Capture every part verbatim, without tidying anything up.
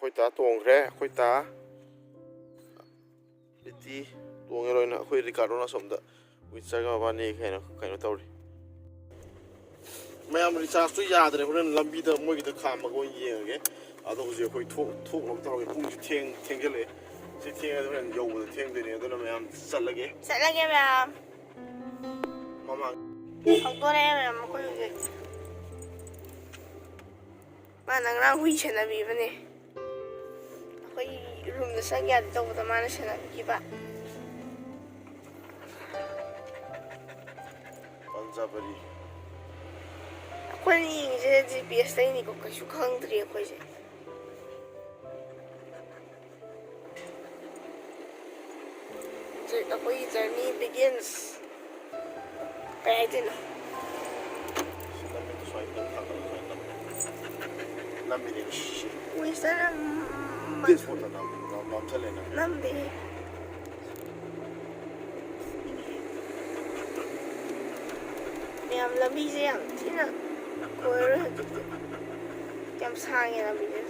ꯑꯩꯈꯣꯏ ꯇꯥ ꯇꯣꯡꯈ꯭ꯔꯦ, ꯑꯩꯈꯣꯏ ꯇꯥ꯫ ꯕꯤꯇꯤ ꯇꯣꯡꯉꯦ ꯂꯣꯏꯅ꯫ ꯑꯩꯈꯣꯏ ꯔꯤꯀꯥꯔꯗꯣꯅ ꯑꯁꯣꯝꯗ ꯋꯤꯟꯆꯔꯒ ꯃꯕꯥꯅꯤ ꯀꯩꯅꯣ, ꯀꯩꯅꯣ ꯇꯧꯔꯤ꯫ ꯃꯌꯥꯝ ꯔꯤꯆꯥꯔꯖꯇꯨ ꯌꯥꯗ꯭ꯔꯦ꯫ ꯍꯣꯔꯦꯟ ꯂꯝꯕꯤꯗ ꯃꯣꯏꯒꯤꯗ ꯈꯥꯝꯃꯒ ꯑꯣꯏꯅ ꯌꯦꯡꯉꯒꯦ꯫ ꯑꯗꯣ ꯍꯧꯖꯤꯛ ꯑꯩꯈꯣꯏ ꯊꯣꯛ-, ꯊꯣꯛꯅꯕ ꯇꯧꯔꯒꯦ꯫ ꯄꯨꯡꯁꯨ ꯊꯦꯡ-, ꯊꯦꯡꯖꯜꯂꯛꯑꯦ꯫ ꯁꯤ ꯊꯦꯡꯉꯗꯤ ꯍꯣꯔꯦꯟ ꯌꯧꯕꯗ ꯊꯦꯡꯗꯣꯏꯅꯦ꯫ ꯑꯗꯨꯅ ꯃꯌꯥꯝ ꯆꯠꯂꯒꯦ꯫ ꯆꯠꯂꯒꯦ ꯃꯌꯥꯝ꯫ ꯃꯃꯥꯡ ꯍꯧꯗꯣꯔꯛꯑꯦ ꯃꯌꯥꯝ ꯑꯩꯈꯣꯏ ꯍꯧꯖꯤꯛ꯫ ꯃꯥꯅ ꯉꯔꯥꯡ ꯍꯨꯏ ꯁꯦꯟꯅꯕꯤꯕꯅꯦ꯫ ꯑꯩꯈꯣꯏ ꯔꯨꯝꯗ ꯆꯪ ꯌꯥꯗꯦ ꯇꯧꯕꯗ ꯃꯥꯅ ꯁꯦꯟꯅꯕꯤꯈꯤꯕ꯫ ꯄꯟꯖꯥꯕꯔꯤ꯫ ꯑꯩꯈꯣꯏꯅ ꯌꯦꯡꯉꯤꯁꯦ ꯖꯤ ꯄꯤ ꯑꯦꯁꯇꯩꯅꯤꯀꯣ, ꯀꯩꯁꯨ ꯈꯪꯗ꯭ꯔꯤ ꯑꯩꯈꯣꯏꯁꯦ꯫ ꯖꯔ-, ꯑꯩꯈꯣꯏꯒꯤ journey begins꯫ ꯀꯩ ꯍꯥꯏꯗꯣꯏꯅꯣ? ꯁꯤ ꯂꯝꯕꯤꯗ ꯁꯨꯃꯥꯏꯅ ꯇꯧꯔ ꯊꯥꯡꯒꯠꯂꯒ ꯁꯨꯃꯥꯏꯅ ꯅꯝꯃꯦ꯫ ꯅꯝꯃꯤꯅꯦ ꯁꯤ꯫ ꯋꯦꯁꯇꯔꯟ ꯅꯝ-, ꯇꯦꯖꯄꯨꯔꯗ ꯅꯝ-, ꯅꯝ-, ꯅꯝꯁꯜꯂꯦ ꯅꯪ꯫ ꯅꯝꯗꯦ꯫ ꯃꯌꯥꯝ ꯂꯝꯕꯤꯁꯦ ꯌꯥꯝ ꯊꯤꯅ ꯀꯣꯏꯔꯣꯏ ꯍꯧꯖꯤꯛꯇꯤ꯫ ꯌꯥꯝ ꯁꯥꯡꯉꯦ ꯂꯝꯕꯤꯁꯦ꯫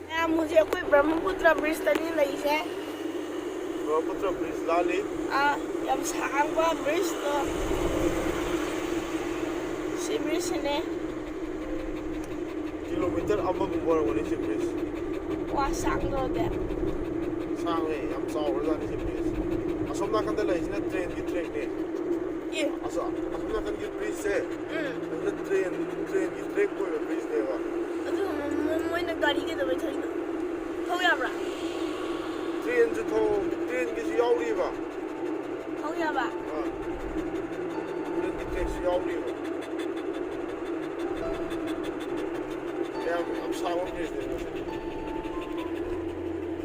ꯃꯌꯥꯝ ꯍꯧꯖꯤꯛ ꯑꯩꯈꯣꯏ ꯕ꯭ꯔꯍ꯭ꯃꯄꯨꯇ꯭ꯔ ꯕ꯭ꯔꯤꯖꯇꯅꯤ ꯂꯩꯔꯤꯁꯦ꯫ ꯕ꯭ꯔꯍ꯭ꯃꯄꯨꯇ꯭ꯔ ꯕ꯭ꯔꯤꯖ ꯂꯥꯜꯂꯤ꯫ ꯑꯥ, ꯌꯥꯝ ꯁꯥꯡꯕ ꯕ꯭ꯔꯤꯖꯇꯣ꯫ ꯁꯤ ꯕ꯭ꯔꯤꯖꯁꯤꯅꯦ꯫ ꯀꯤꯂꯣꯃꯤꯇꯔ ꯑꯃꯃꯨꯛ ꯑꯣꯏꯔꯝꯒꯅꯤ ꯁꯤ ꯕ꯭ꯔꯤꯖ꯫ ꯋꯥ, ꯁꯥꯡꯗ꯭ꯔꯣ ꯑꯗꯨꯗꯤ? ꯁꯥꯡꯉꯦ, ꯌꯥꯝ ꯆꯥꯎꯔꯖꯥꯠꯅꯤ ꯁꯤ ꯕ꯭ꯔꯤꯖ꯫ ꯑꯁꯣꯝ ꯅꯥꯀꯟꯗ ꯂꯩꯔꯤꯁꯤꯅ ꯇ꯭ꯔꯦꯟꯒꯤ ꯇ꯭ꯔꯦꯛꯅꯦ꯫ ꯑꯦ꯫ ꯑꯁꯣ-, ꯑꯁꯣꯝ ꯅꯥꯀꯟꯒꯤ ꯕ꯭ꯔꯤꯖꯁꯦ, ꯎꯝ꯫ ꯑꯗꯨꯅ ꯇ꯭ꯔꯦꯟ, ꯇ꯭ꯔꯦꯟꯒꯤ ꯇ꯭ꯔꯦꯛ ꯑꯣꯏꯕ ꯕ꯭ꯔꯤꯖꯅꯦꯕ꯫ ꯑꯗꯨ ꯃꯣ-, ꯃꯣꯏꯅ ꯒꯥꯔꯤ ꯀꯩꯗꯧꯕꯩ ꯊꯧꯔꯤꯅꯣ? ꯊꯧ ꯌꯥꯕ꯭ꯔꯥ? ꯇ꯭ꯔꯦꯟꯁꯨ ꯊꯧ-, ꯇ꯭ꯔꯦꯟꯒꯤꯁꯨ ꯌꯥꯎꯔꯤꯕ꯫ ꯊꯧ ꯌꯥꯕ? ꯑꯥ꯫ ꯇ꯭ꯔꯦꯟꯒꯤ ꯇ꯭ꯔꯦꯛꯁꯨ ꯌꯥꯎꯔꯤꯕ꯫ ꯌꯥꯝ, ꯌꯥꯝ ꯁꯥꯡꯕ ꯕ꯭ꯔꯤꯖꯅꯦꯕ꯫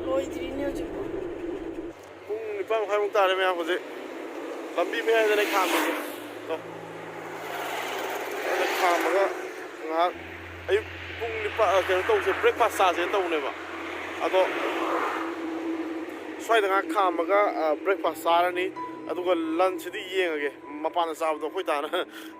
ꯂꯣꯏꯗ꯭ꯔꯤꯅꯦ ꯍꯧꯖꯤꯛꯐꯥꯎ꯫ ꯄꯨꯡ ꯅꯤꯄꯥꯟ ꯃꯈꯥꯏꯃꯨꯛ ꯇꯥꯔꯦ ꯃꯌꯥꯝ꯫ ꯍꯧꯖꯤꯛ ꯂꯝꯕꯤ ꯃꯌꯥꯏꯗꯅꯦ ꯈꯥꯝꯃꯤꯁꯦ꯫ ꯇꯣ꯫ ꯑꯗ ꯈꯥꯝꯃꯒ ꯉꯥꯏꯍꯥꯛ ꯑꯌꯨꯛ ꯄꯨꯡ ꯅꯤꯄꯥꯟ, ꯑ, ꯀꯩꯅꯣ ꯇꯧꯁꯦ, breakfast ꯆꯥꯁꯦꯅ ꯇꯧꯕꯅꯦꯕ꯫ ꯑꯗꯣ ꯁ꯭ꯋꯥꯏꯗ ꯉꯥꯏꯍꯥꯛ ꯈꯥꯝꯃꯒ, ꯑ, breakfast ꯆꯥꯔꯅꯤ꯫ ꯑꯗꯨꯒ lunchꯁꯤꯗꯤ ꯌꯦꯡꯉꯒꯦ꯫ ꯃꯄꯥꯟꯗ ꯆꯥꯕꯗꯣ ꯑꯩꯈꯣꯏ ꯇꯥꯅ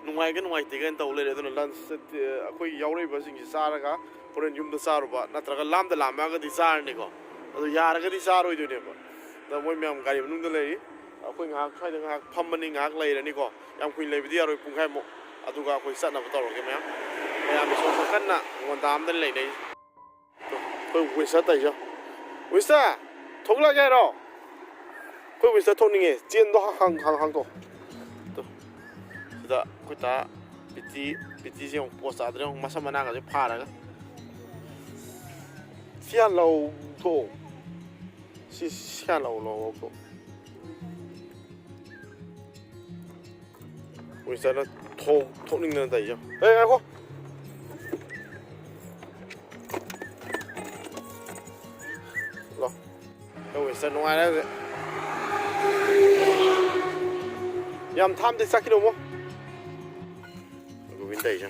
ꯅꯨꯡꯉꯥꯏꯒ ꯅꯨꯡꯉꯥꯏꯇꯦꯒ ꯇꯧ ꯂꯩꯔꯦ꯫ ꯑꯗꯨꯅ ꯂꯟꯁ ꯑꯩꯈꯣꯏ ꯌꯥꯎꯔꯛꯏꯕꯁꯤꯡꯁꯤ ꯆꯥꯔꯒ ꯍꯣꯔꯦꯟ ꯌꯨꯝꯗ ꯆꯥꯔꯨꯕ, ꯅꯠꯇ꯭ꯔꯒ ꯂꯥꯝꯗ ꯂꯥꯝꯃꯛꯑꯒꯗꯤ ꯆꯥꯔꯅꯤꯀꯣ꯫ ꯑꯗꯨ ꯌꯥꯔꯒꯗꯤ ꯆꯥꯔꯣꯏꯗꯣꯏꯅꯦꯕ꯫ ꯑꯗ ꯃꯣꯏ ꯃꯌꯥꯝ ꯒꯥꯔꯤ ꯃꯅꯨꯡꯗ ꯂꯩꯔꯤ꯫ ꯑꯩꯈꯣꯏ ꯉꯥꯏꯍꯥꯛ ꯁ꯭ꯋꯥꯏꯗ ꯉꯥꯏꯍꯥꯛ ꯐꯝꯃꯅꯤ, ꯉꯥꯏꯍꯥꯛ ꯂꯩꯔꯅꯤꯀꯣ꯫ ꯌꯥꯝ ꯀꯨꯏꯅ ꯂꯩꯕꯗꯤ ꯌꯥꯔꯣꯏ, ꯄꯨꯡꯈꯥꯏꯃꯨꯛ꯫ ꯑꯗꯨꯒ ꯑꯩꯈꯣꯏ ꯆꯠꯅꯕ ꯇꯧꯔꯒꯦ ꯃꯌꯥꯝ꯫ ꯃꯌꯥꯝꯒꯤ ꯁꯣꯝꯗ ꯀꯟꯅ ꯉꯣꯟꯗꯥ ꯑꯃꯗ ꯂꯩꯅꯩ꯫ ꯑꯩꯈꯣꯏ ꯋꯤꯟꯁꯇꯔ ꯇꯧꯔꯤꯁꯦ꯫ ꯋꯤꯟꯁꯇꯔ, ꯊꯣꯛꯂꯛꯑꯒꯦ ꯍꯥꯏꯔꯣ? ꯑꯩꯈꯣꯏ ꯋꯤꯟꯁꯇꯔ ꯊꯣꯛꯅꯤꯡꯉꯦ꯫ ꯆꯦꯟꯗꯣ ꯍꯥꯡ-, ꯍꯥꯡ-, ꯍꯥꯡꯇꯣꯛ꯫ ꯇꯨ꯫ ꯁꯤꯗ ꯑꯩꯈꯣꯏ ꯇꯥ ꯄꯤꯇꯤ, ꯄꯤꯇꯤꯁꯦ ꯑꯃꯨꯛ ꯄꯣꯁ ꯇꯥꯗ꯭ꯔꯦ, ꯑꯃꯨꯛ ꯃꯁꯝ ꯃꯅꯥꯒꯁꯦ ꯐꯥꯔꯒ꯫ ꯁꯤ ꯍꯥꯟꯅ ꯂꯧꯊꯣꯛꯑꯣ꯫ ꯁꯤ, ꯁꯤ ꯍꯥꯟꯅ ꯂꯧ-, ꯂꯧ-, ꯂꯧꯊꯣꯛꯑꯣ꯫ ꯋꯤꯟꯁꯇꯔꯅ ꯊꯣꯛ-, ꯊꯣꯛꯅꯤꯡꯗꯅ ꯇꯧꯔꯤꯁꯦ꯫ ꯑꯦ, ꯉꯥꯏꯈꯣ꯫ ꯂꯥꯎ꯫ ꯑꯦ, ꯋꯤꯟꯁꯇꯔ ꯅꯨꯡꯉꯥꯏꯔꯦ ꯍꯧꯖꯤꯛ꯫ ꯌꯥꯝ ꯊꯥꯝꯗꯤ ꯆꯠꯈꯤꯅꯣꯃꯣ꯫ ꯒꯣꯕꯤꯟ ꯇꯧꯔꯤꯁꯦ꯫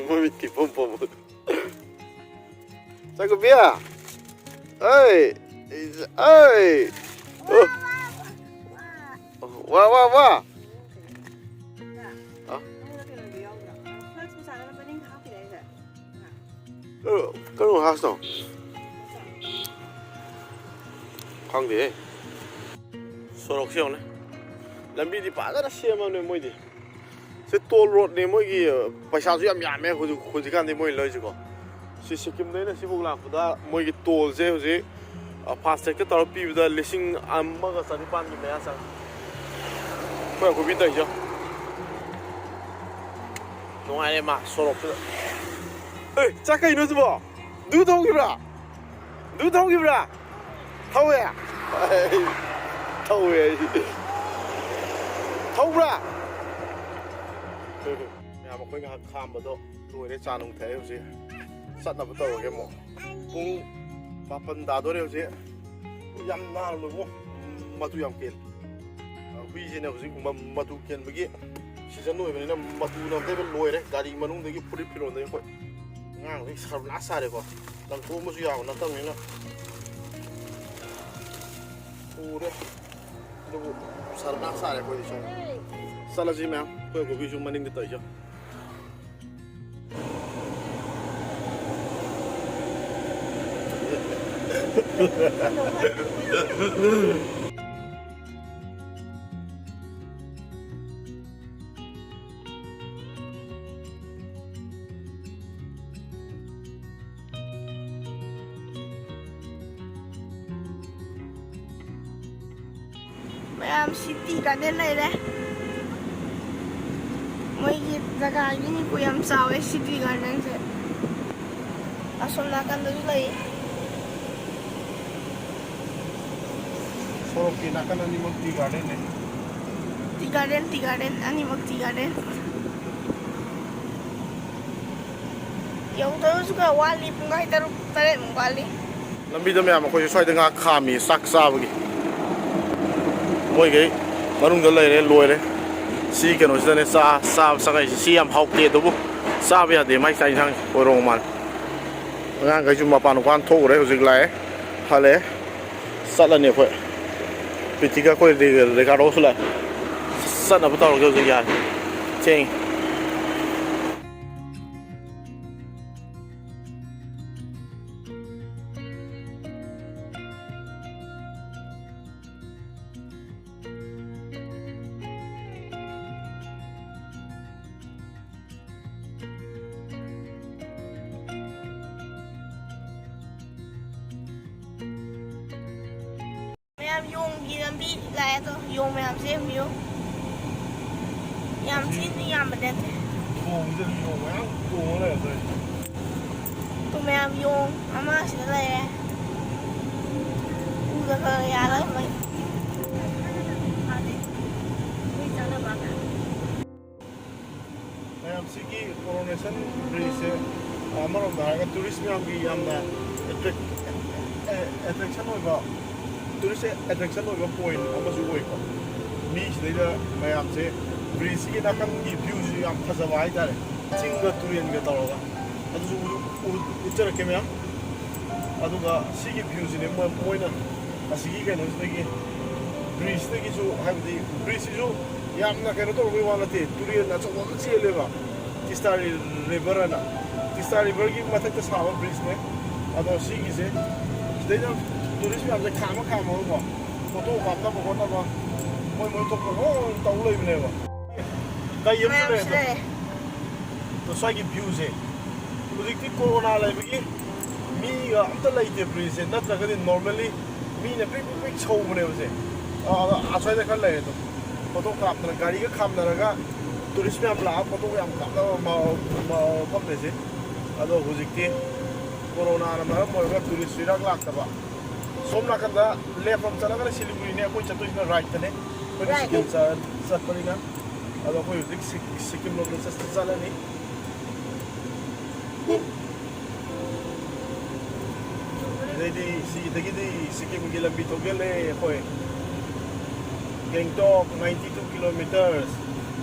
ꯃꯃꯤꯠꯀꯤ ꯄꯣꯝ ꯄꯣꯝꯕꯗꯣ꯫ ꯆꯥꯛꯀꯧꯕꯤ! ꯑꯩ! ꯑꯩ! ꯑꯣ! ꯋꯥ, ꯋꯥ, ꯋꯥ! ꯑ? ꯀꯔꯝꯕ ꯍꯥꯁꯅꯣ? ꯈꯪꯗꯦꯍꯦ꯫ ꯁꯣꯔꯣꯛꯁꯦ ꯌꯦꯡꯉꯨꯅꯦ꯫ ꯂꯝꯕꯤꯗꯤ ꯐꯖꯅ ꯁꯦꯝꯃꯕꯅꯦ ꯃꯣꯏꯗꯤ꯫ ꯁꯤ ꯇꯣꯜ ꯔꯣꯗꯅꯦ ꯃꯣꯏꯒꯤ, ꯄꯩꯁꯥꯁꯨ ꯌꯥꯝ ꯌꯥꯝꯃꯦ ꯍꯧꯖꯤꯛ, ꯍꯧꯖꯤꯛꯀꯥꯟꯗꯤ ꯃꯣꯏ ꯂꯧꯔꯤꯁꯤꯀꯣ꯫ ꯁꯤ ꯁꯤꯛꯀꯤꯝꯗꯩꯅ ꯁꯤꯐꯥꯎ ꯂꯥꯛꯄꯗ ꯃꯣꯏꯒꯤ ꯇꯣꯜꯁꯦ ꯍꯧꯖꯤꯛ, ꯑ, ꯐꯥꯁ ꯇ꯭ꯔꯦꯛꯇ ꯇꯧꯔ ꯄꯤꯕꯗ ꯂꯤꯁꯤꯡ ꯑꯃꯒ ꯆꯅꯤꯄꯥꯟꯒꯤ ꯃꯌꯥ ꯆꯪꯉꯦ꯫ ꯑꯩꯈꯣꯏ ꯑꯀꯣꯏꯕꯤ ꯇꯧꯔꯤꯁꯦ꯫ ꯅꯨꯡꯉꯥꯏꯔꯦ ꯃꯥ ꯁꯣꯔꯣꯛꯁꯤꯗ꯫ ꯑꯦ, ꯆꯥ ꯀꯩꯅꯣ ꯁꯤꯕꯣ? ꯗꯨ ꯊꯧꯈꯤꯕ꯭ꯔꯥ? ꯗꯨ ꯊꯧꯈꯤꯕ꯭ꯔꯥ? ꯊꯧꯋꯦ? ꯑꯩ ꯊꯧꯋꯦ ꯑꯩ꯫ ꯊꯧꯕ꯭ꯔꯥ? ꯃꯌꯥꯝ ꯑꯩꯈꯣꯏ ꯉꯥꯏꯍꯥꯛ ꯈꯥꯝꯕꯗꯣ ꯂꯣꯏꯔꯦ, ꯆꯥ ꯅꯨꯡ ꯊꯛꯑꯦ ꯍꯧꯖꯤꯛ꯫ ꯆꯠꯅꯕ ꯇꯧꯔꯒꯦ ꯑꯃꯨꯛ꯫ ꯄꯨꯡ ꯃꯥꯄꯟ ꯇꯥꯗꯣꯔꯦ ꯍꯧꯖꯤꯛ꯫ ꯌꯥꯝ ꯅꯥꯜꯂꯦꯕꯣ꯫ ꯃꯇꯨ ꯌꯥꯝ ꯀꯦꯜꯂꯦ꯫ ꯍꯨꯏꯁꯤꯅ ꯍꯧꯖꯤꯛ ꯃ-, ꯃꯇꯨ ꯀꯦꯟꯕꯒꯤ ꯁꯤꯖꯟ ꯑꯣꯏꯕꯅꯤꯅ ꯃꯇꯨꯅ ꯑꯝꯇ ꯂꯣꯏꯔꯦ꯫ ꯒꯥꯔꯤ ꯃꯅꯨꯡꯗꯒꯤ ꯐꯨꯔꯤꯠ ꯐꯤꯔꯣꯟꯗꯒꯤ ꯑꯩꯈꯣꯏ ꯑꯉꯥꯡꯗꯒꯤ ꯁꯔꯕꯅꯥꯁ ꯁꯥꯔꯦꯀꯣ꯫ ꯂꯪꯊꯣꯛꯑꯝꯕꯁꯨ ꯌꯥꯕ ꯅꯠꯇꯕꯅꯤꯅ꯫ ꯄꯨꯔꯦ꯫ ꯑꯗꯨꯕꯨ ꯁꯔꯅꯥ ꯁꯥꯔꯦ ꯑꯩꯈꯣꯏꯗꯤ ꯁꯣꯝ꯫ ꯆꯠꯂꯁꯤ ꯃꯌꯥꯝ, ꯑꯩꯈꯣꯏ ꯀꯣꯕꯤꯁꯨ ꯃꯅꯤꯡꯗ ꯇꯧꯔꯤꯁꯦ꯫ ꯃꯌꯥꯝ ꯁꯤꯇꯤ ꯒꯥꯔꯗꯦꯟ ꯂꯩꯔꯦ꯫ ꯃꯣꯏꯒꯤ ꯖꯒꯥꯒꯤꯅꯤꯀꯣ, ꯌꯥꯝ ꯆꯥꯎꯋꯦ ꯁꯤꯇꯤ ꯒꯥꯔꯗꯦꯟꯁꯦ꯫ ꯑꯁꯣꯝ ꯅꯥꯀꯟꯗꯁꯨ ꯂꯩ꯫ ꯁꯣꯔꯣꯛꯀꯤ ꯅꯥꯀꯟ ꯑꯅꯤꯃꯛ ꯇꯤ ꯒꯥꯔꯗꯦꯟꯅꯦ꯫ ꯇꯤ ꯒꯥꯔꯗꯦꯟ, ꯇꯤ ꯒꯥꯔꯗꯦꯟ, ꯑꯅꯤꯃꯛ ꯇꯤ ꯒꯥꯔꯗꯦꯟ꯫ ꯌꯧꯗꯧꯁꯨ ꯈꯔ ꯋꯥꯠꯂꯤ, ꯄꯨꯡꯈꯥꯏ ꯇꯔꯨꯛ ꯇꯔꯦꯠꯃꯨꯛ ꯋꯥꯠꯂꯤ꯫ ꯂꯝꯕꯤꯗ ꯃꯌꯥꯝ ꯑꯩꯈꯣꯏꯁꯨ ꯁ꯭ꯋꯥꯏꯗ ꯉꯥꯏꯍꯥꯛ ꯈꯥꯝꯃꯤ ꯆꯥꯛ ꯆꯥꯕꯒꯤ꯫ ꯃꯣꯏꯈꯩ ꯃꯅꯨꯡꯗ ꯂꯩꯔꯦ, ꯂꯣꯏꯔꯦ꯫ ꯁꯤ ꯀꯩꯅꯣꯁꯤꯗꯅꯦ ꯆꯥ-, ꯆꯥꯕ ꯆꯪꯉꯛꯏꯁꯦ꯫ ꯁꯤ ꯌꯥꯝ ꯍꯥꯎꯇꯦ, ꯑꯗꯨꯕꯨ ꯆꯥꯕ ꯌꯥꯗꯦ, ꯃꯥꯏ ꯆꯥꯛ ꯏꯟꯁꯥꯡ ꯑꯣꯏꯔꯣꯡ ꯃꯥꯜꯂꯦ꯫ ꯑꯉꯥꯡꯈꯩꯁꯨ ꯃꯄꯥꯟ ꯃꯄꯥꯟ ꯊꯣꯛꯎꯔꯦ, ꯍꯧꯖꯤꯛ ꯂꯥꯛꯑꯦ, ꯍꯜꯂꯛꯑꯦ꯫ ꯆꯠꯂꯅꯤ ꯑꯩꯈꯣꯏ꯫ ꯄ꯭ꯔꯤꯇꯤꯒ ꯑꯩꯈꯣꯏ ꯔꯤ-, ꯔꯤꯀꯥꯔꯗꯣꯁꯨ ꯂꯥꯛꯑꯦ꯫ ꯆꯠꯅꯕ ꯇꯧꯔꯒꯦ ꯍꯧꯖꯤꯛ, ꯌꯥꯔꯦ꯫ ꯊꯦꯡꯉꯦ꯫ ꯃꯌꯥꯝ ꯌꯣꯡꯒꯤ ꯂꯝꯕꯤ ꯂꯥꯛꯑꯦ ꯑꯗꯣ, ꯌꯣꯡ ꯃꯌꯥꯝꯁꯦ ꯌꯦꯡꯕꯤꯌꯨ꯫ ꯌꯥꯝ ꯊꯤꯅ ꯌꯥꯝꯕ ꯅꯠꯇꯦ꯫ ꯈꯣꯡꯁꯤꯗ ꯌꯣꯡ ꯃꯌꯥꯝ ꯇꯣꯡꯉ ꯂꯩꯔꯝꯗꯣꯏꯅꯦ꯫ ꯇꯨ ꯃꯌꯥꯝ ꯌꯣꯡ ꯑꯃ ꯁꯤꯗ ꯂꯩꯔꯦ꯫ ꯎꯗ ꯈꯔ ꯌꯥꯜꯂꯒ ꯃꯩ꯫ ꯃꯩ ꯆꯥꯅꯕ꯫ ꯃꯌꯥꯝ ꯁꯤꯒꯤ ꯀꯣꯔꯣꯅꯦꯁꯟ ꯕ꯭ꯔꯤꯖꯁꯦ ꯑꯃꯔꯣꯝꯗ ꯍꯥꯏꯔꯒ ꯇꯨꯔꯤꯁ ꯃꯌꯥꯝꯒꯤ ꯌꯥꯝꯅ ꯑꯦꯇ꯭ꯔꯦꯛ-, ꯑꯦ-, ꯑꯦꯇ꯭ꯔꯦꯛꯁꯟ ꯑꯣꯏꯕ, ꯇꯨꯔꯤꯁ ꯑꯦꯇ꯭ꯔꯦꯛꯁꯟ ꯑꯣꯏꯕ ꯄꯣꯏꯟ ꯑꯃꯁꯨ ꯑꯣꯏꯀꯣ꯫ ꯃꯤ ꯁꯤꯗꯩꯗ ꯃꯌꯥꯝꯁꯦ ꯕ꯭ꯔꯤꯖꯁꯤꯒꯤ ꯅꯥꯀꯟꯒꯤ ꯚ꯭ꯌꯨꯁꯤ ꯌꯥꯝ ꯐꯖꯕ ꯍꯥꯏꯇꯥꯔꯦ, ꯆꯤꯡꯒ ꯇꯨꯔꯦꯟꯒ ꯇꯧꯔꯒ꯫ ꯑꯗꯨꯁꯨ ꯎ-, ꯎ-, ꯎꯠꯆꯔꯛꯀꯦ ꯃꯌꯥꯝ꯫ ꯑꯗꯨꯒ ꯁꯤꯒꯤ ꯚ꯭ꯌꯨꯁꯤꯅꯦ ꯃꯣꯏ-, ꯃꯣꯏꯅ ꯑꯁꯤꯒꯤ ꯀꯩꯅꯣꯁꯤꯗꯒꯤ ꯕ꯭ꯔꯤꯖꯇꯒꯤꯁꯨ, ꯍꯥꯏꯕꯗꯤ ꯕ꯭ꯔꯤꯖꯁꯤꯁꯨ ꯌꯥꯝꯅ ꯀꯩꯅꯣ ꯇꯧꯔꯨꯕꯩ ꯋꯥ ꯅꯠꯇꯦ, ꯇꯨꯔꯦꯜ ꯑꯆꯧꯕ ꯑꯃ ꯆꯦꯜꯂꯦꯕ, ꯇꯤꯁꯇꯥ ꯔꯤꯚꯔ ꯑꯅ, ꯇꯤꯁꯇꯥ ꯔꯤꯚꯔꯒꯤ ꯃꯊꯛꯇ ꯁꯥꯕ ꯕ꯭ꯔꯤꯖꯅꯦ꯫ ꯑꯗꯣ ꯁꯤꯒꯤꯁꯦ ꯁꯤꯗꯩꯗ ꯇꯨꯔꯤꯁ ꯃꯌꯥꯝꯁꯦ ꯈꯥꯝꯃ ꯈꯥꯝꯃꯒꯀꯣ, ꯐꯣꯇꯣ ꯀꯥꯞꯅꯕ ꯈꯣꯠꯅꯕ ꯃꯣꯏ ꯃꯣꯏ ꯊꯣꯛꯄ ꯂꯣꯏ ꯇꯧ ꯂꯩꯕꯅꯦꯕ꯫ ꯀꯩ ꯑꯃꯁꯨ ꯂꯩ ꯑꯗꯣ꯫ ꯑꯗꯣ ꯁ꯭ꯋꯥꯏꯒꯤ ꯚ꯭ꯌꯨꯁꯦ ꯍꯧꯖꯤꯛꯇꯤ ꯀꯣꯔꯣꯅꯥ ꯂꯩꯕꯒꯤ ꯃꯤꯒ ꯑꯝꯇ ꯂꯩꯇꯦ ꯕ꯭ꯔꯤꯖꯁꯦ, ꯅꯠꯇ꯭ꯔꯒꯗꯤ ꯅꯣꯔꯃꯦꯜꯂꯤ ꯃꯤꯅ ꯄ꯭ꯔꯤꯛ ꯄ꯭ꯔꯤꯛ ꯄ꯭ꯔꯤꯛ ꯁꯧꯕꯅꯦꯕꯁꯦ꯫ ꯑ, ꯑ, ꯑꯁ꯭ꯋꯥꯏꯗ ꯈꯔ ꯂꯩꯔꯦ ꯑꯗꯨꯝ꯫ ꯐꯣꯇꯣ ꯀꯥꯞꯇꯅ ꯒꯥꯔꯤꯒ ꯈꯥꯝꯅꯔꯒ ꯇꯨꯔꯤꯁ ꯃꯌꯥꯝ ꯂꯥꯛꯑꯒ ꯐꯣꯇꯣ ꯌꯥꯝ ꯀꯥꯞꯅꯕ ꯃ-, ꯃ-, ꯃꯐꯝꯅꯦ ꯁꯤ꯫ ꯑꯗꯣ ꯍꯧꯖꯤꯛꯇꯤ ꯀꯣꯔꯣꯅꯥꯅ ꯃꯔꯝ ꯑꯣꯏꯔꯒ ꯇꯨꯔꯤꯁ ꯏꯔꯥꯛ ꯂꯥꯛꯇꯕ꯫ ꯁꯣꯝ ꯅꯥꯀꯟꯗ ꯂꯦꯐ ꯔꯣꯝ ꯆꯠꯂꯒꯅ ꯁꯤꯂꯤꯒꯨꯔꯤꯅꯦ, ꯑꯩꯈꯣꯏ ꯆꯠꯇꯣꯏꯁꯤꯅ ꯔꯥꯏꯠꯇꯅꯦ꯫ ꯑꯩꯈꯣꯏꯅ ꯔꯥꯏꯠ꯫ ꯁꯤꯀꯤꯝ ꯆꯠ-, ꯆꯠꯄꯅꯤꯅ꯫ ꯑꯗꯣ ꯑꯩꯈꯣꯏ ꯍꯧꯖꯤꯛ ꯁꯤ-, ꯁꯤꯀꯤꯝ ꯂꯣꯝꯗ ꯆꯠ-, ꯆꯠꯂꯅꯤ꯫ ꯑꯗꯩꯗꯤ ꯁꯤꯗꯒꯤꯗꯤ ꯁꯤꯀꯤꯝꯒꯤ ꯂꯝꯕꯤ ꯊꯧꯖꯤꯜꯂꯦ ꯑꯩꯈꯣꯏ꯫ Gangtok ninety two kilometers,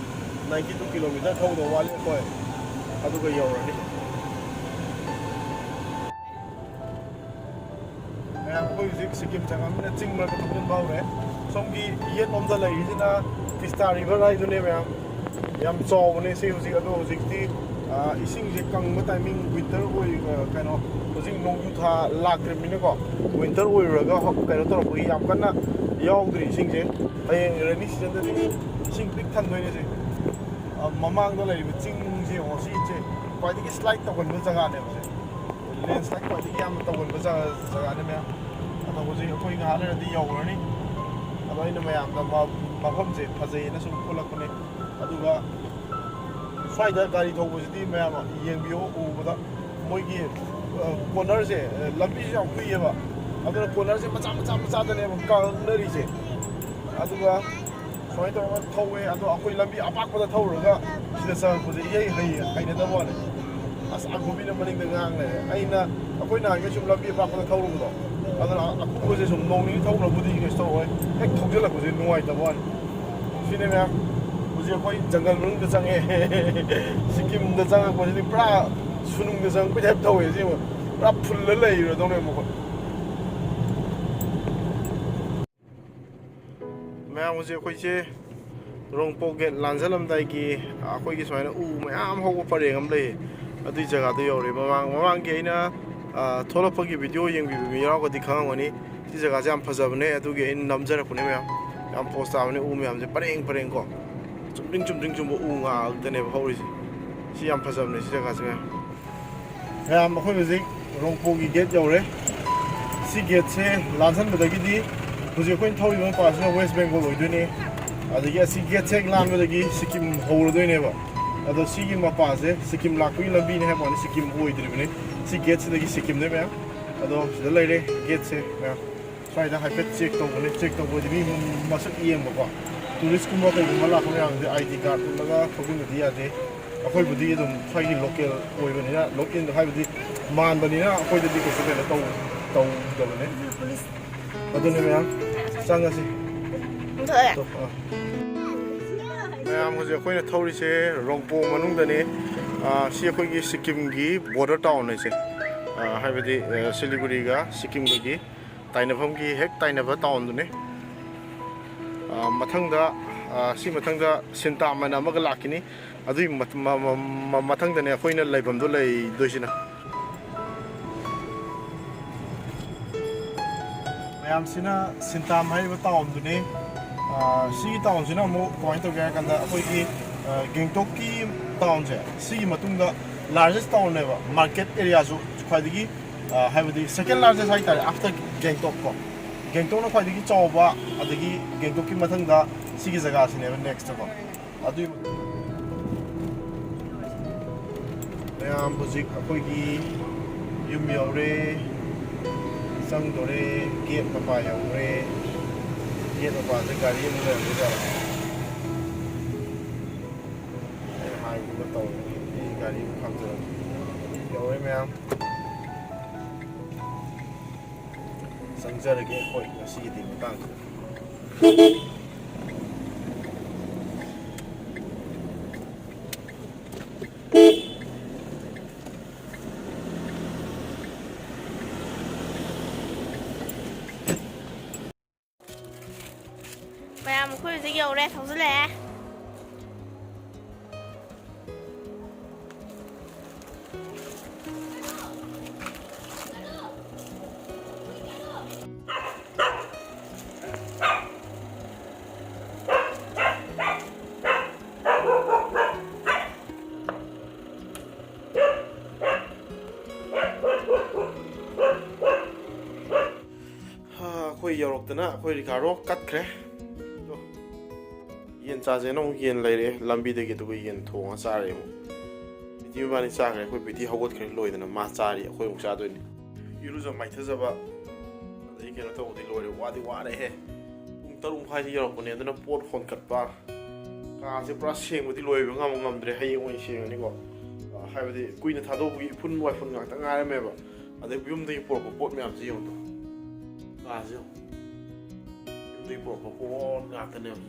ninety two kilometer ꯊꯧꯗꯧ ꯋꯥꯠꯂꯤ ꯑꯩꯈꯣꯏ, ꯑꯗꯨꯒ ꯌꯧꯔꯅꯤ꯫ ꯃꯌꯥꯝ ꯑꯩꯈꯣꯏ ꯍꯧꯖꯤꯛ ꯁꯤꯀꯤꯝ ꯆꯪꯉꯕꯅꯤꯅ ꯆꯤꯡ ꯃꯔꯛꯇ ꯊꯧꯖꯤꯟꯕ ꯍꯧꯔꯦ꯫ ꯁꯣꯝꯒꯤ ꯌꯦꯠꯂꯣꯝꯗ ꯂꯩꯔꯤꯁꯤꯅ ꯇꯤꯁꯇꯥ ꯔꯤꯚꯔ ꯍꯥꯏꯗꯨꯅꯦ ꯃꯌꯥꯝ꯫ ꯌꯥꯝ ꯆꯥꯎꯕꯅꯦ ꯁꯤ ꯍꯧꯖꯤꯛ꯫ ꯑꯗꯣ ꯍꯧꯖꯤꯛꯇꯤ, ꯑ, ꯏꯁꯤꯡꯁꯦ ꯀꯪꯕ ꯇꯥꯏꯃꯤꯡ ꯋꯤꯟꯇꯔ ꯑꯣꯏ-, ꯑ, ꯀꯩꯅꯣ, ꯍꯧꯖꯤꯛ ꯅꯣꯡꯖꯨ ꯊꯥ ꯂꯥꯛꯇ꯭ꯔꯤꯕꯅꯤꯅꯀꯣ, ꯋꯤꯟꯇꯔ ꯑꯣꯏꯔꯨꯔꯒ ꯍꯧ-, ꯀꯩꯅꯣ ꯇꯧꯔꯛꯄꯒꯤ ꯌꯥꯝ ꯀꯟꯅ ꯌꯥꯎꯗ꯭ꯔꯤ ꯏꯁꯤꯡꯁꯦ꯫ ꯍꯌꯦꯡ ꯔꯦꯅꯤ ꯁꯤꯖꯟꯗꯗꯤ ꯏꯁꯤꯡ ꯄꯤꯛ ꯊꯟꯗꯣꯏꯅꯦ ꯁꯤ꯫ ꯑ, ꯃꯃꯥꯡꯗ ꯂꯩꯔꯤꯕ ꯆꯤꯡꯁꯦ ꯌꯦꯡꯉꯣ, ꯁꯤꯁꯦ ꯈ꯭ꯋꯥꯏꯗꯒꯤ ꯁ꯭ꯂꯥꯏꯠ ꯇꯧꯒꯟꯕ ꯖꯒꯥꯅꯦꯕ ꯁꯦ꯫ ꯂꯦꯟꯁ꯭ꯂꯥꯏꯠ ꯈ꯭ꯋꯥꯏꯗꯒꯤ ꯌꯥꯝꯅ ꯇꯧꯒꯟꯕ ꯖꯒꯥ-, ꯖꯒꯥꯅꯤ ꯃꯌꯥꯝ꯫ ꯑꯗꯣ ꯍꯧꯖꯤꯛ ꯑꯩꯈꯣꯏ ꯉꯥꯏꯍꯥꯛ ꯂꯩꯔꯗꯤ ꯌꯧꯔꯅꯤ꯫ ꯑꯗꯣ ꯑꯩꯅ ꯃꯌꯥꯝꯗ ꯃ-, ꯃꯐꯝꯁꯦ ꯐꯖꯩꯌꯦꯅ ꯁꯨꯝ ꯎꯠꯂꯛꯄꯅꯦ꯫ ꯑꯗꯨꯒ ꯁ꯭ꯋꯥꯏꯗ ꯒꯥꯔꯤ ꯊꯧꯕꯁꯤꯗꯤ ꯃꯌꯥꯝ ꯌꯦꯡꯕꯤꯌꯣ, ꯎꯕꯗ ꯃꯣꯏꯒꯤ, ꯑ, ꯀꯣꯔꯅꯔꯁꯦ, ꯑ, ꯂꯝꯕꯤꯁꯦ ꯌꯥꯝ ꯀꯨꯏꯌꯦꯕ꯫ ꯑꯗꯨꯅ ꯀꯣꯔꯅꯔꯁꯦ ꯃꯆꯥ ꯃꯆꯥ ꯃꯆꯥꯗꯅꯦꯕ ꯀꯛꯅꯔꯤꯁꯦ꯫ ꯑꯗꯨꯒ ꯁꯨꯃꯥꯏꯅ ꯇꯧꯔꯒ ꯊꯧꯋꯦ꯫ ꯑꯗꯣ ꯑꯩꯈꯣꯏ ꯂꯝꯕꯤ ꯑꯄꯥꯛꯄꯗ ꯊꯧꯔꯨꯔꯒ ꯁꯤꯗ ꯆꯪꯉꯛꯄꯁꯦ ꯏꯍꯩ ꯍꯩ-, ꯍꯩꯅꯗꯕ ꯋꯥꯅꯤ꯫ ꯑꯁ, ꯑꯒꯣꯕꯤꯅ ꯃꯅꯤꯡꯗ ꯉꯥꯡ ꯂꯩꯔꯦ꯫ ꯑꯩꯅ, ꯑꯩꯈꯣꯏ ꯅꯍꯥꯟꯒꯩ ꯁꯨꯝ ꯂꯝꯕꯤ ꯑꯄꯥꯛꯄꯗ ꯊꯧꯔꯨꯕꯗꯣ, ꯑꯗꯨꯅ ꯑꯀꯨꯞꯄꯁꯦ ꯁꯨꯝ ꯅꯣꯡ ꯅꯤꯅꯤ ꯊꯧꯈ꯭ꯔꯕꯨꯗꯤ ꯀꯩꯁꯨ ꯇꯧꯔꯣꯏ, ꯍꯦꯛ ꯊꯧꯖꯤꯜꯂꯛꯄꯁꯦ ꯅꯨꯡꯉꯥꯏꯇꯕ ꯋꯥꯅꯤ꯫ ꯁꯤꯅꯦ ꯃꯌꯥꯝ, ꯍꯧꯖꯤꯛ ꯑꯩꯈꯣꯏ ꯖꯪꯒꯜ ꯃꯅꯨꯡꯗ ꯆꯪꯉꯦ꯫ ꯁꯤꯀꯤꯝꯗ ꯆꯪꯉꯛꯄꯁꯤꯗꯤ ꯄꯨꯔꯥ ꯁꯨꯅꯨꯡꯗ ꯆꯪꯉꯛꯄꯩ ꯇꯥꯏꯞ ꯇꯧꯋꯦ꯫ ꯁꯤ ꯄꯨꯔꯥ ꯐꯨꯜꯂ ꯂꯩꯔꯗꯧꯅꯦ ꯑꯃꯨꯛ꯫ ꯃꯌꯥꯝ, ꯍꯧꯖꯤꯛ ꯑꯩꯈꯣꯏꯁꯦ ꯔꯣꯡꯄꯣꯛ ꯒꯦꯠ ꯂꯥꯟꯖꯜꯂꯝꯗꯥꯏꯒꯤ, ꯑꯩꯈꯣꯏꯒꯤ ꯁꯨꯃꯥꯏꯅ ꯎ ꯃꯌꯥꯝ ꯍꯧꯕ ꯄꯔꯦꯡ ꯑꯃ ꯂꯩꯌꯦ꯫ ꯑꯗꯨꯏ ꯖꯒꯥꯗꯣ ꯌꯧꯔꯦ꯫ ꯃꯃꯥꯡ, ꯃꯃꯥꯡꯒꯤ ꯑꯩꯅ, ꯑ, ꯊꯣꯛꯂꯛꯄꯒꯤ ꯚꯤꯗꯤꯑꯣ ꯌꯦꯡꯕꯤꯕ ꯃꯤ ꯌꯥꯎꯔꯒꯗꯤ ꯈꯪꯉꯝꯒꯅꯤ꯫ ꯁꯤ ꯖꯒꯥꯁꯦ ꯌꯥꯝ ꯐꯖꯕꯅꯦ, ꯑꯗꯨꯒꯤ ꯑꯩꯅ ꯅꯝꯖꯔꯛꯄꯅꯦ ꯃꯌꯥꯝ꯫ ꯌꯥꯝ ꯄꯣꯁ ꯇꯥꯕꯅꯦ ꯎ ꯃꯌꯥꯝꯁꯦ ꯄꯔꯦꯡ ꯄꯔꯦꯡ ꯀꯣ꯫ ꯆꯨꯝꯗ꯭ꯔꯤꯡ ꯆꯨꯝꯗ꯭ꯔꯤꯡ ꯆꯨꯝꯕ ꯎ ꯉꯥꯛꯇꯅꯦꯕ ꯍꯧꯔꯤꯁꯦ꯫ ꯁꯤ ꯌꯥꯝ ꯐꯖꯕꯅꯦ ꯁꯤ ꯖꯒꯥꯁꯦ ꯃꯌꯥꯝ꯫ ꯃꯌꯥꯝ, ꯑꯩꯈꯣꯏ ꯍꯧꯖꯤꯛ ꯔꯣꯡꯄꯣꯒꯤ ꯒꯦꯠ ꯌꯧꯔꯦ꯫ ꯁꯤ ꯒꯦꯠꯁꯦ ꯂꯥꯟꯁꯟꯕꯗꯒꯤꯗꯤ ꯍꯧꯖꯤꯛ ꯑꯩꯈꯣꯏꯅ ꯊꯧꯔꯤꯕ ꯃꯄꯥꯁꯤꯅ ꯋꯦꯁ ꯕꯦꯡꯒꯣꯜ ꯑꯣꯏꯗꯣꯏꯅꯦ꯫ ꯑꯗꯒꯤ ꯑꯁꯤ ꯒꯦꯠꯁꯦ ꯍꯦꯛ ꯂꯥꯟꯕꯗꯒꯤ ꯁꯤꯀꯤꯝ ꯍꯧꯔꯗꯣꯏꯅꯦꯕ꯫ ꯑꯗꯣ ꯁꯤꯒꯤ ꯃꯄꯥꯁꯦ ꯁꯤꯀꯤꯝ ꯂꯥꯛꯄꯒꯤ ꯂꯝꯕꯤꯅꯦ ꯍꯥꯏꯕ ꯋꯥꯅꯤ, ꯁꯤꯀꯤꯝ ꯑꯣꯏꯗ꯭ꯔꯤꯕꯅꯤ꯫ ꯁꯤ ꯒꯦꯠꯁꯤꯗꯒꯤ ꯁꯤꯀꯤꯝꯅꯦ ꯃꯌꯥꯝ꯫ ꯑꯗꯣ ꯁꯤꯗ ꯂꯩꯔꯦ ꯒꯦꯠꯁꯦ ꯃꯌꯥꯝ꯫ ꯁ꯭ꯋꯥꯏꯗ ꯍꯥꯏꯐꯦꯠ ꯆꯦꯛ ꯇꯧꯕꯅꯦ꯫ ꯆꯦꯛ ꯇꯧꯕꯗꯤ ꯃꯤ ꯃꯁꯛ ꯌꯦꯡꯕꯀꯣ, ꯇꯨꯔꯤꯁꯀꯨꯝꯕ ꯀꯩꯒꯨꯝꯕ ꯂꯥꯛꯄ ꯃꯌꯥꯝꯁꯦ ꯑꯥꯏ ꯗꯤ ꯀꯥꯔꯗ ꯎꯠꯂꯒ ꯊꯧꯖꯤꯟꯕꯗꯤ ꯌꯥꯗꯦ꯫ ꯑꯩꯈꯣꯏꯕꯨꯗꯤ ꯑꯗꯨꯝ ꯁ꯭ꯋꯥꯏꯒꯤ ꯂꯣꯀꯦꯜ ꯑꯣꯏꯕꯅꯤꯅ, ꯂꯣꯀꯦꯜ ꯍꯥꯏꯕꯗꯤ ꯃꯥꯟꯕꯅꯤꯅ ꯑꯩꯈꯣꯏꯗꯗꯤ ꯀꯩꯁꯨ ꯀꯩꯅꯣ ꯇꯧ-, ꯇꯧꯗꯕꯅꯦ꯫ ꯑꯗꯨꯅꯦ ꯃꯌꯥꯝ, ꯆꯪꯉꯁꯤ꯫ ꯑꯥ꯫ ꯃꯌꯥꯝ, ꯍꯧꯖꯤꯛ ꯑꯩꯈꯣꯏꯅ ꯊꯧꯔꯤꯁꯦ ꯔꯣꯡꯄꯣ ꯃꯅꯨꯡꯗꯅꯦ꯫ ꯑꯥ, ꯁꯤ ꯑꯩꯈꯣꯏꯒꯤ ꯁꯤꯀꯤꯝꯒꯤ ꯕꯣꯔꯗꯔ ꯇꯥꯎꯟ ꯍꯥꯏꯁꯦ꯫ ꯑꯥ, ꯍꯥꯏꯕꯗꯤ, ꯑꯥ, ꯁꯤꯂꯤꯒꯨꯔꯤꯒ ꯁꯤꯀꯤꯝꯒꯒꯤ ꯇꯥꯏꯅꯐꯝꯒꯤ ꯍꯦꯛ ꯇꯥꯏꯅꯕ ꯇꯥꯎꯟꯗꯨꯅꯦ꯫ ꯑꯥ, ꯃꯊꯪꯗ, ꯑꯥ, ꯁꯤ ꯃꯊꯪꯗ ꯁꯤꯟꯇꯥꯝ ꯍꯥꯏꯅ ꯑꯃꯒ ꯂꯥꯛꯈꯤꯅꯤ꯫ ꯑꯗꯨꯒꯤ ꯃꯠ-, ꯃ-, ꯃ-, ꯃ-, ꯃꯊꯪꯗꯅꯦ ꯑꯩꯈꯣꯏꯅ ꯂꯩꯐꯝꯗꯣ ꯂꯩꯗꯣꯏꯁꯤꯅ꯫ ꯃꯌꯥꯝꯁꯤꯅ ꯁꯤꯟꯇꯥꯝ ꯍꯥꯏꯔꯤꯕ ꯇꯥꯎꯟꯗꯨꯅꯤ꯫ ꯑꯥ, ꯁꯤꯒꯤ ꯇꯥꯎꯟꯁꯤꯅ ꯑꯃꯨꯛ ꯀꯃꯥꯏꯅ ꯇꯧꯒꯦ ꯍꯥꯏ ꯀꯥꯟꯗ, ꯑꯩꯈꯣꯏꯒꯤ, ꯑꯥ, ꯒꯦꯡꯇꯣꯛꯀꯤ ꯇꯥꯎꯟꯁꯦ ꯁꯤꯒꯤ ꯃꯇꯨꯡꯗ ꯂꯥꯔꯖꯦꯁ ꯇꯥꯎꯟꯅꯦꯕ, ꯃꯥꯔꯀꯦꯠ ꯑꯦꯔꯤꯌꯥꯁꯨ ꯈ꯭ꯋꯥꯏꯗꯒꯤ, ꯑꯥ, ꯍꯥꯏꯕꯗꯤ ꯁꯦꯀꯦꯟ ꯂꯥꯔꯖꯦꯁ ꯍꯥꯏꯇꯥꯔꯦ, ꯑꯥꯐꯇꯔ ꯒꯦꯡꯇꯣꯛ ꯀꯣ꯫ ꯒꯦꯡꯇꯣꯛꯅ ꯈ꯭ꯋꯥꯏꯗꯒꯤ ꯆꯥꯎꯕ, ꯑꯗꯒꯤ ꯒꯦꯡꯇꯣꯛꯀꯤ ꯃꯊꯪꯗ ꯁꯤꯒꯤ ꯖꯒꯥꯁꯤꯅꯦꯕ ꯅꯦꯛꯁꯇꯀꯣ꯫ ꯑꯗꯨꯏ ꯃꯌꯥꯝ, ꯍꯧꯖꯤꯛ ꯑꯩꯈꯣꯏꯒꯤ ꯌꯨꯝ ꯌꯧꯔꯦ, ꯆꯪꯗꯣꯔꯦ, ꯒꯦꯠ ꯃꯄꯥ ꯌꯧꯔꯦ꯫ ꯒꯦꯠ ꯃꯄꯥꯁꯦ ꯒꯥꯔꯤ ꯑꯃꯨꯛ ꯂꯩꯔꯝꯗꯣꯏꯖꯥꯠꯂꯣ? ꯑꯩ ꯍꯥꯏꯒꯨꯝꯕ ꯇꯧꯔꯦ, ꯑꯩ ꯒꯥꯔꯤ ꯑꯃꯨꯛ ꯈꯥꯝꯖꯔꯝꯃꯦ꯫ ꯌꯧꯔꯦ ꯃꯌꯥꯝ, ꯆꯪꯖꯔꯒꯦ ꯑꯩꯈꯣꯏ ꯉꯁꯤꯒꯤꯗꯤ ꯃꯇꯥꯡꯁꯤꯗ꯫ ꯑꯩꯈꯣꯏ ꯍꯧꯖꯤꯛ ꯌꯧꯔꯦ, ꯊꯧꯖꯤꯜꯂꯛꯑꯦ꯫ ꯍꯥ, ꯑꯩꯈꯣꯏ ꯌꯧꯔꯛꯇꯅ ꯑꯩꯈꯣꯏ ꯔꯤꯀꯥꯔꯗꯣ ꯀꯠꯈ꯭ꯔꯦ꯫ ꯑꯗꯣ ꯌꯦꯟ ꯆꯥꯁꯦꯅ ꯑꯃꯨꯛ ꯌꯦꯟ ꯂꯩꯔꯛꯑꯦ ꯂꯝꯕꯤꯗꯒꯤ, ꯑꯗꯨꯒ ꯌꯦꯟ ꯊꯣꯡꯉ ꯆꯥꯔꯦ ꯑꯃꯨꯛ꯫ ꯄ꯭ꯔꯤꯇꯤ ꯃꯕꯥꯅꯤ ꯆꯥꯈ꯭ꯔꯦ, ꯑꯩꯈꯣꯏ ꯄ꯭ꯔꯤꯇꯤ ꯍꯧꯒꯠꯈ꯭ꯔꯦ ꯂꯣꯏꯗꯅ, ꯃꯥ ꯆꯥꯔꯤ, ꯑꯩꯈꯣꯏ ꯑꯃꯨꯛ ꯆꯥꯗꯣꯏꯅꯤ꯫ ꯏꯔꯨꯖ ꯃꯥꯏꯊꯖꯕ, ꯑꯗꯩ ꯀꯩꯅꯣ ꯇꯧꯕꯗꯤ ꯂꯣꯏꯔꯦ, ꯋꯥꯗꯤ ꯋꯥꯔꯦꯍꯦ꯫ ꯄꯨꯡ ꯇꯔꯨꯛ ꯃꯈꯥꯏꯗ ꯌꯧꯔꯛꯄꯅꯦ, ꯑꯗꯨꯅ ꯄꯣꯠ ꯍꯣꯟꯀꯠꯄ, ꯀꯥꯁꯦ ꯄꯨꯔꯥ ꯁꯦꯡꯕꯗꯤ ꯂꯣꯏꯕ ꯉꯝꯕ ꯉꯝꯗ꯭ꯔꯦ, ꯍꯌꯦꯡ ꯑꯣꯏꯅ ꯁꯦꯡꯉꯅꯤꯀꯣ꯫ ꯑ, ꯍꯥꯏꯕꯗꯤ ꯀꯨꯏꯅ ꯊꯥꯗꯣꯛꯄꯒꯤ ꯏꯐꯨꯟ ꯋꯥꯏꯐꯨꯟ ꯉꯥꯛꯇ ꯉꯥꯏꯔꯝꯃꯦꯕ꯫ ꯑꯗꯩ ꯌꯨꯝꯗꯒꯤ ꯄꯨꯔꯛꯄ ꯄꯣꯠ ꯃꯌꯥꯝꯁꯦ ꯌꯦꯡꯉꯨ꯫ ꯀꯥꯁꯦ ꯌꯦꯡꯉꯨ꯫ ꯌꯨꯝꯗꯒꯤ ꯄꯨꯔꯛꯄ ꯄꯣꯠ ꯉꯥꯛꯇꯅꯦꯕ꯫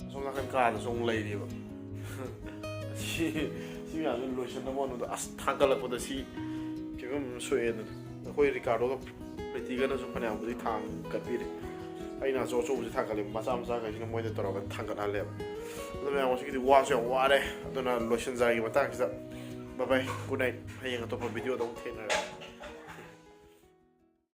ꯑꯁꯣꯝ ꯅꯥꯀꯟ ꯀꯥꯗꯁꯨ ꯑꯃꯨꯛ ꯂꯩꯔꯤꯕ꯫ ꯁꯤ, ꯁꯤ ꯃꯌꯥꯝꯁꯦ ꯂꯣꯏꯁꯤꯟꯅꯕ ꯍꯣꯠꯅꯕꯗ ꯑꯁ ꯊꯥꯡꯒꯠꯂꯛꯄꯗ ꯁꯤ ꯐꯤꯕꯝ ꯑꯃ ꯁꯣꯛꯑꯦ ꯑꯗꯨꯅ꯫ ꯑꯩꯈꯣꯏ ꯔꯤꯀꯥꯔꯗꯣꯒ ꯄ꯭ꯔꯤꯇꯤꯒꯅꯁꯨ ꯐꯅꯌꯥꯝꯕꯨꯗꯤ ꯊꯥꯡꯒꯠꯄꯤꯔꯦ꯫ ꯑꯩꯅ ꯑꯆꯧ ꯑꯆꯧꯕꯁꯤ ꯊꯥꯡꯒꯠꯂꯦ, ꯃꯆꯥ ꯃꯆꯥꯈꯩꯁꯤꯅ ꯃꯣꯏꯗ ꯇꯧꯔꯒ ꯊꯥꯡꯒꯠꯍꯜꯂꯦꯕ꯫ ꯑꯗꯨ ꯃꯌꯥꯝ ꯉꯁꯤꯒꯤꯗꯤ ꯋꯥꯁꯨ ꯌꯥꯝ ꯋꯥꯔꯦ꯫ ꯑꯗꯨꯅ ꯂꯣꯏꯁꯤꯟꯖꯔꯒꯦ ꯃꯇꯥꯡꯁꯤꯗ꯫ Bye bye, good night꯫ ꯍꯌꯦꯡ ꯑꯇꯣꯞꯄ ꯚꯤꯗꯤꯑꯣꯗ ꯑꯃꯨꯛ ꯊꯦꯡꯅꯔꯁꯤ꯫